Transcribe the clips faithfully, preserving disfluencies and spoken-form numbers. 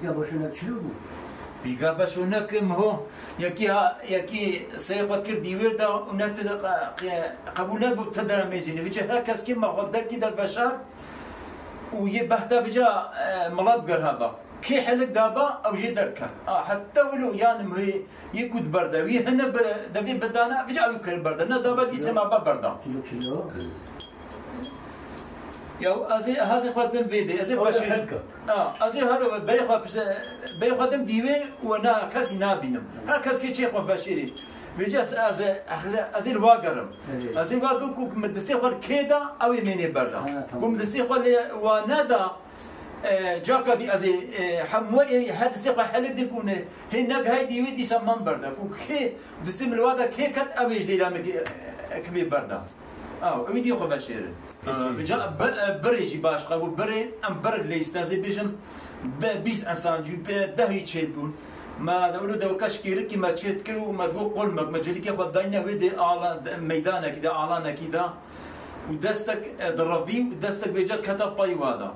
Ya başına çilo bû. Pîga beşo nekim ho, yekî ha, yekî serê xwe kir dîwêr de û ne ti de qe-, qe-, qebûl nebû ti dere mêzîne. Vêca her kes kê me xwe derkî de veşar û yê behta vêca, e, milat gerha ba. Kê helik daba, ew jê derket. A, heta wilo yanim hê, yê ku di ber de. Wî hene bi, devê bidana, vêca ew kir ber de. Ne daba dîsê me ba ber de. Çilo, çilo. Ya, ez ê, ez ê xwe dim vê dê, ez ê Ew de başê. Her kat. Ha, ez ê halo, berê xwe pişt-, berê xwe dim dîwêr û na kesî nabînim. Her kes kê çê xwe veşêrî. Vêca ez, ez, ez, ez ê li wa gerim. Evet. Ez ê wa gerim ku min distê xwe li kê da, ew ê mênê berda. Ha, tamam. Ku min distê xwe lê wa neda, e, caka dî ez ê, e, hemû ê, her distê xwe helê dikûne. Hê negihayî dîwêr dîsa man berda. Ku kê distê min li wa da kê ket, ew ê ji dêla min, e, kivê berda. Aw, ew ê dî xwe veşêrin. Peki. Vêca bi-, e, birê jî baş qebû, birê, em bir lê îstazê bêjin, bi bîst ensan jî pê dehî çêt bûn. Me de wilo dewka şikêrikî me çêt kir û me got qol me, me cilîkê xwe dayne wê dê ala-, de, meydanekî de, alanekî de. Û destek, e, direvî û destek vêca keta pay wa da.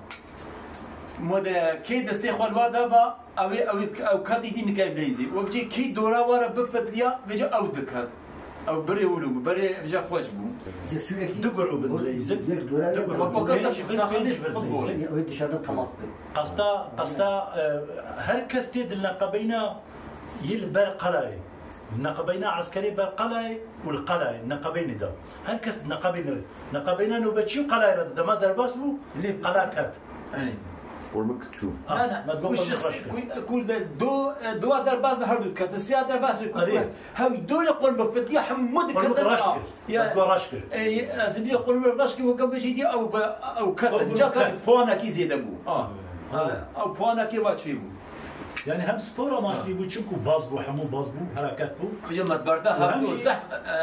Mo de kê destê xwe li wa da ba, Ew ê, ew ê, ew ket îdî nike bileyzî. Û vêca kî dora wa re bifitliya, vêca ew diket. Ew birê wilo bû, birê vêca xweş bû. Destûrekî Du grûbin dileyzin. Yek dora Du grûbin. Wek, wek, pênc, pênc, pênc bir dileyzin. Ew ê dışarıda temas bin. Qesta, qesta, e, her kes tê di neqebeyna yê li ber qelayê. Neqebeyna eskerê ber qelayê û li qelayê, neqebeynê de. Her kes neqebeyne, neqebeyna nûbeçî û qelayê re dema derbas bû, Lê qela ket. Ey. Qurmik çû. Ah, Ne, ne. me dua Ku qurmik şixs-, baş kir. ku, ku de do, e, dua derbas bi her du ket. Siya derbas bi ku. Erê. Hev dû li qurmik fitiya hemû Qurmik diketin. raş Ah, kir. ya. Me dua raş kir. E, ez diye qurmik raş kir, weke bijî diye ew be, ew ketin. Qurmik Ca ket ket. puanekî zêde bû. Ah. Ah, ew puanekî va çê bû. Yani hem spor amaçlı bû, çünkü baz bû, hemû baz bû, hereket bû. Hocam, me berda Hem hevdu jî zeh,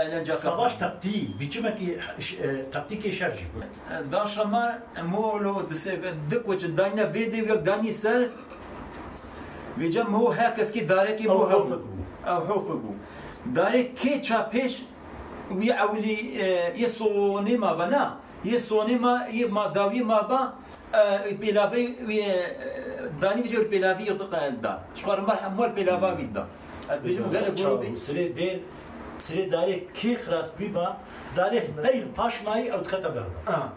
e, lenca savaş kapan. taktiği, biçimekî, e, taktikê şer jî bû. E, daşa me, e, molo dise, di koçin dayne vê dê, yek danî ser. Vêca mo her kes ki darekî Ew mo hofik hev bû. bû. Ew hofik bû. Darê kê ça pêş, wî ewilî, e, yê sonê ma be, na? Yê sonê ma, yê ma dawî ma be, e, pêlavê wî, e, danî vêca pêlavî yê da. Ji xwe re mer hemû pêlava wî da. Ez bêjim gele Çaw, grûbê. Sirê dê, sirê darê kê xilas bî ba, darê pey paş mayî ew dikete berda. Ha.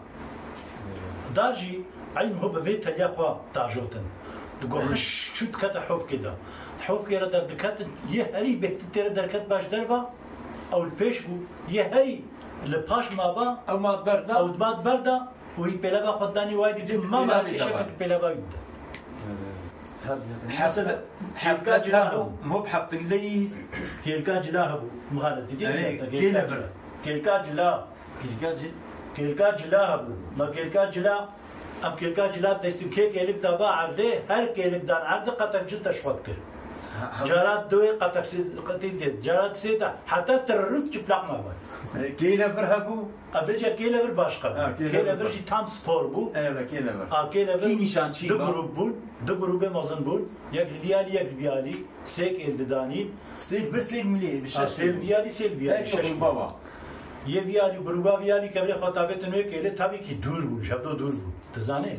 Dar jî eyn ho bi vê teliya xwe tajotin. Digo xiş çû dikete hofkê de. Hofkê re derdiketin, yê herî bêhtir tê re derket baş derva, ew li pêş bû, yê herî li paş ma ba, Ew ma berda. ew di ma berda, û hî pêlava xwe danî wayî dî, Dî mama pêlavê kêşe de kir pêlava wî bide. Her Mesela, hevdeh kêlka cila hebû. hebû. Mob hevdeh leyîz. Kêlka cila hebû. Mixalet dî. Erê, Kêlka kêle cila. bir. Kêlka cila. Kêlka cil- Kêlka cila hebû. Me kêlka cila, em kêlka cila teslim kê kêlik da ba erdê, her kêlik dan erdê qatek cil te şixwe dikir. Ha, ha. Cara duê qatek sê, qetîl dê. Cara sê de heta te rût çiplaq me be. E, kêle bir hebû. A vêca kêle vir başqa bû. Ha, kêle vir Kêle vir başqa. jî tam spor bû. Evet, kêle vir. A kêle vir Kî nîşan çî du ba? grûp bûn, du grûbê mezin bûn. Yek li vî alî, yek li vî alî. Sê kêl didanîn. Sê vir, sê milî, bi Ha, şeş sê li vî alî, sê li vî alî, Her şeş kêl bûn. baba. Yê vî alî grûba vî alî kevirê xwe tavêtin wê kêlê, tabii ki dûr bûn, ji hevdo dûr bûn. Tu zanî? Hı.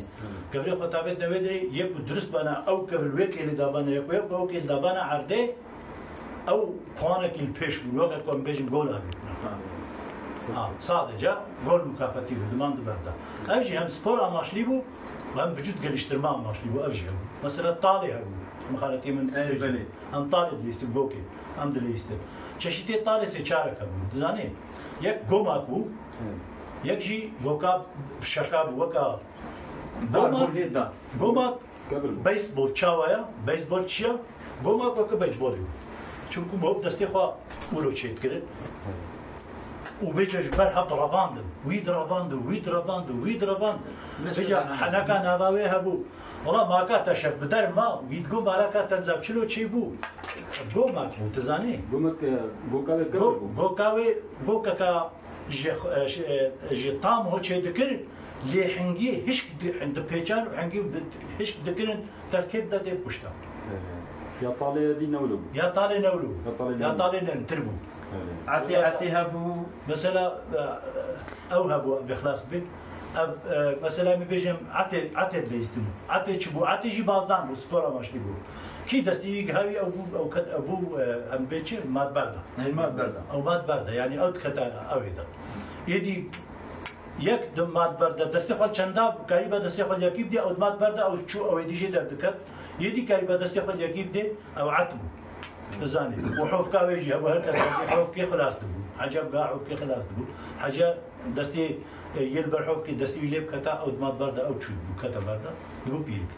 Kevirê xwe tavêtin wê derê, yê ku dirust bana, ew kevir wê kêlê dabana, yê ku yê ku ew kêl dabana erdê, Ew puanekî li pêş bûn, weke ku em bêjin gol avêtin. Ha. Ha, sadece gol mukafetî bû, diman di berda. Ev jî hem spor amaçlî bû, hem vücut geliştirme amaçlî bû, ev jî hebû. Mesela talê hebû, mixaletî min Ey, bêjin. belê. Em talê dilîstin, gokê, em dilîstin. Çeşitê talê sê çarek hebû, dizanî? Yek gomak bû, Hı. yek jî goka şeka bû, weka Dar gomak, bû lê dar. gomak Kevir bû. Beyzbol çawa ya? Beyzbol çi ya? Goma weke beyzbolê bû. Çimkû bû destê xwe wilo çêdikirin. Û vêca ji ber hev diravandin. Wî diravandin, wî diravandin, wî diravandin. Vêca heneka nava wê hebû. Wala maka te şef bi der ma, wî digo maraka te zeb çilo çêbû. Gomak bû, tu zanî? Gomek, e, goka wê kevir Go-, bû. goka wê, gokeka ji, e, ji, e, ji tam ho çêdikir, lê hingî hişk di-, dipêçan û hingî di-, hişk dikirin, terkêb de tê pişta. Ya talê dî newlo bû. Ya talê newlo bû. Ya talê Ya newlo. talê nentir bû. Evet. Etê, etê hebû. Mesela, e, ew hebû, em bê xilas bibin. Ev, e, mesela, em bêjin, etê, etê dileyistin. Etê çi bû? Etê jî bazdan bû, spora maştî bû. Kî destî wî gihawî, ew bû, ew ket, ew bû, e, em bê çi? Matberda. Ey, matberda. Ew matberda, yanî ew dikete ewê de. Êdî yek di matberda, destê xwe çenda, karîba destê xwe yekî bidê, ew di matberda, ew çû, ew êdî jê derdiket. Êdî karîba destê xwe yekî bidê, ew et bû. Bizanî. Û hofka wê jî hebû, her kes dibû, hofkê xilas dibû. Hece bi ga hofkê xilas dibû. Hece destê, e, yê li ber hofkê destê wî lê biketa, ew di matberda, ew çû dibû, kete berda. Dibû pîrik.